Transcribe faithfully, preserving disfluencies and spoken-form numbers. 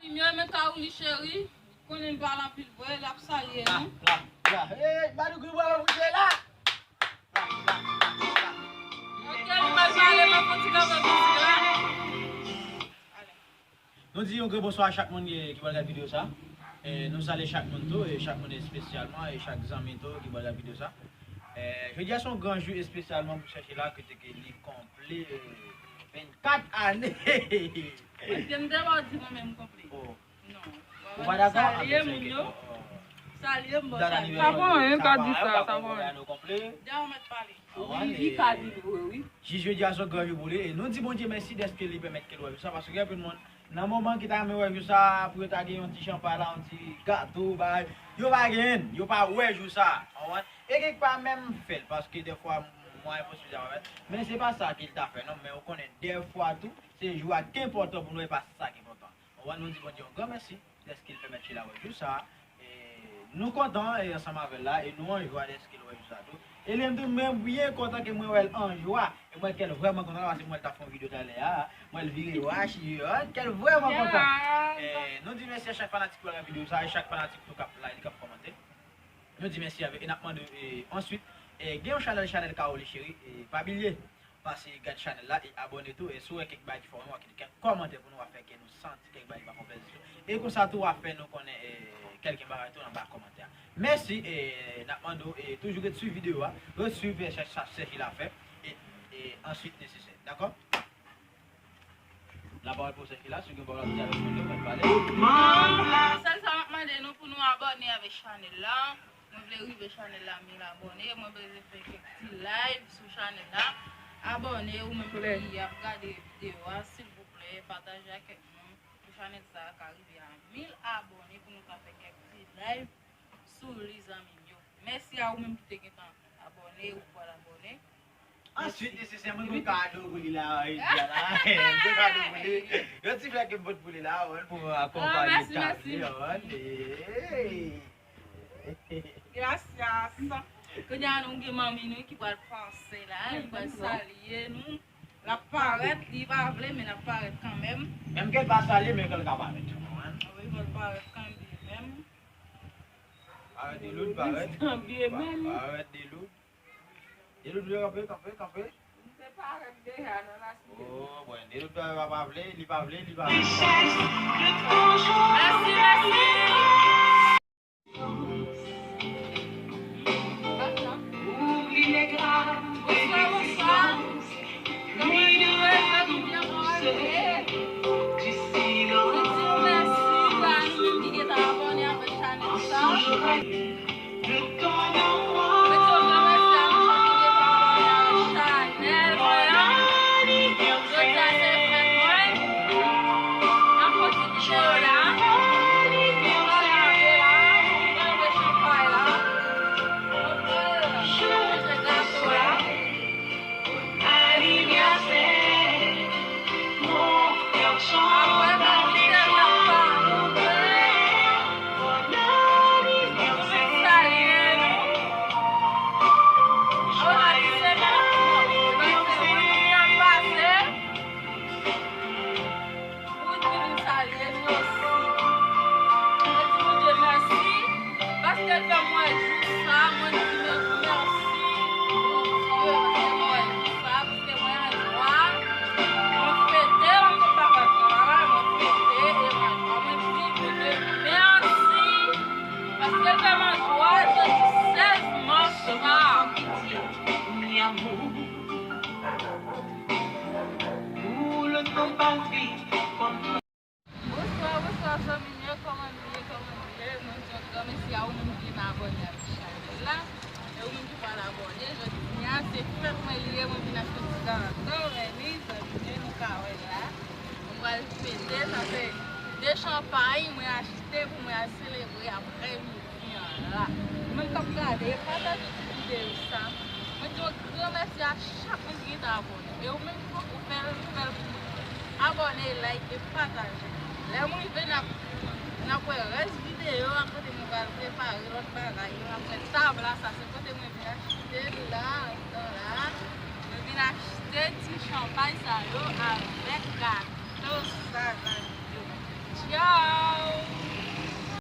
Yo renmen Kaouli cheri, konnen l pale anpil vre, l ap salye nou. Hey, Badou ki bò mouche la. Ok, nou pral pale, m ap fè ti kanpe mizik la. Nou di yon gran bonswa a chak moun ki, ki pral gade videyo sa. E, nou salye chak moun tou, e chak moun espesyalman, e chak zanmi tou ki pral gade videyo sa. E, jodi a se yon gran jou espesyalman pou Sèchila, kote ke li konple vennkat ane. Paske m te ba w di mwen menm konple. Oh. Non. Ou pa dakò? Salye moun yo. Salye m, bon, salye. Sa pa anyen, ka di sa, sa pa anyen. Dayè w mèt pale. Wi, li ka di l vre, wi. Jis jodi a se yon gran jou pou li, e nou di Bondye mèsi dèske li pèmèt ke l wè jou sa, paske gen anpil moun, nan moman ki ta renmen wè jou sa, pou yo ta gen yon ti chanpay la, yon ti gato, bagay, yo pa genyen, yo pa wè jou sa, w konprann? E kèk pa menm fè l, paske dèfwa, mwayen posibilite a pa fè l. Men se pa sa ke l ta fè, non, men ou konnen, dèfwa tou, se jou a ki enpòtan pou nou, e pa sa ki enpòtan. Ou wè, nou di Bondye yon gran mèsi dèske l pèmèt Sheila wè jou sa. E nou kontan, e ansanm avè l la, e nou an jwa dèske l wè jou sa tou. E li menm tou, mwen byen kontan ke mwen wè l an jwa. E mwen kè l vrèman kontan, paske mwen l t ap fè yon videyo talè a. Mwen l vire wach, e, kè l vrèman kontan. E nou di mèsi a chak fanatik ki ap gade videyo sa, e chak fanatik tou k ap like, k ap kòmante. Nou di mèsi avè, e n ap mande, e answit, e gen yon chanèl, chanèl Kaoli Cheri, e pa bliye. Pase gad chanèl la e abòne tou. E si w wè kèk bagay ki fè w renmen, w a kite kèk kòmantè pou nou, w a fè ke nou santi kèk bagay ki pa fè w plèzi tou. E konsa tou, w a fè nou konnen, e, kèlke bagay tou anba kòmantè a. Mèsi, e n ap mande w, e, toujou ret swiv videyo a, ret swiv, e, sa, sa Sèchila fè, e, e answit nesesè. Dakò? Lapawòl pou Sèchila, si w gen pawòl ap di avèk nou, w mèt pale. Sèl sa m ap mande nou pou nou abòne avèk chanèl la. Mwen vle rive chanèl la mil abòne, mwen bezwen fè kèk ti live sou chanèl la. Abòne, ou menm ki ap gade videyo a, silvouplè, pataje ak kèk moun pou chanèl sa a ka rive a mil abòne pou nou ka fè kèk ti live sou li, zanmi m yo. Mèsi a ou menm ki te gentan abòne, ou pral abòne. Answit, nesesè, mwen gen kado pou li la, jodi a la. Mwen gen kado pou li. Yon ti flè ke m pot pou li la, wi, pou akonpanye tab li, wi. Gracias. Kounye a nou gen manmi nou ki pral panse la, li pral salye nou. L ap parèt, li pa vle, men l ap parèt kanmenm. Menm ke l pa salye, men ke l ka parèt. Wi, fò l parèt kanmenm. Parèt de lout, parèt. Kanmenm. Parèt de lout. Delou, Delou, kanpe, kanpe, kanpe. M te parèt deja nan last minute. Oh, bon, Delou, pa, pa, pa vle, li pa vle, li pa vle. Mèsi, mèsi. Bonswa, bonswa. Kòman nou ye? Fè nou byen, kòman nou ye? Nou di w mèsi a nou menm ki gentan abòne avèk chanèl sa. Mwen di yon gran mèsi a nou chak ki gentan abòne avèk chanèl mwen an. Jodi a se fèt mwen. N ap fè ti videyo la. N ap pale anpil la. N ap bwè chanpay la. N ap manje gato la. Anivèsè, mon kè chante. Pou di nou salye nou osi. Mwen di Bondye mèsi, paske l fè m wè jou sa, mwen di mèsi Bondye, paske mwen wè jou sa, paske mwen an jwa, mwen fete, mwen konn pa fè travay, mwen fete, e mwen an jwa, mwen di Bondye mèsi, paske l fè m an jwa, jodi sèz mas sa. Bonswa, bonswa, zanmi m yo, kòman nou ye, kòman nou ye? Mwen di yon gran mèsi a ou menm ki vin abòne avèk chanèl la. E ou menm ki pral abòne, jodi a se fèt mwen li ye, mwen vin achte ti gato, men li, zanmi m yo, nou ka wè la. Mwen pral fete, sa se de chanpay mwen achte pou mwen al selebre aprè midi an la. Ou menm k ap gade, pataje ti videyo sa. Mwen di yon gran mèsi a chak moun ki gentan abòne. E ou menm ki poko fè l, fè l pou mwen. Abòne, like e pataje. Lè m rive, n ap, n ap wè rès videyo a kote mwen pral prepare lòt bagay yo. N ap wè tab la, sa se kote mwen vin achte la, anndan la. Mwen vin achte ti chanpay sa yo avèk gato sa la.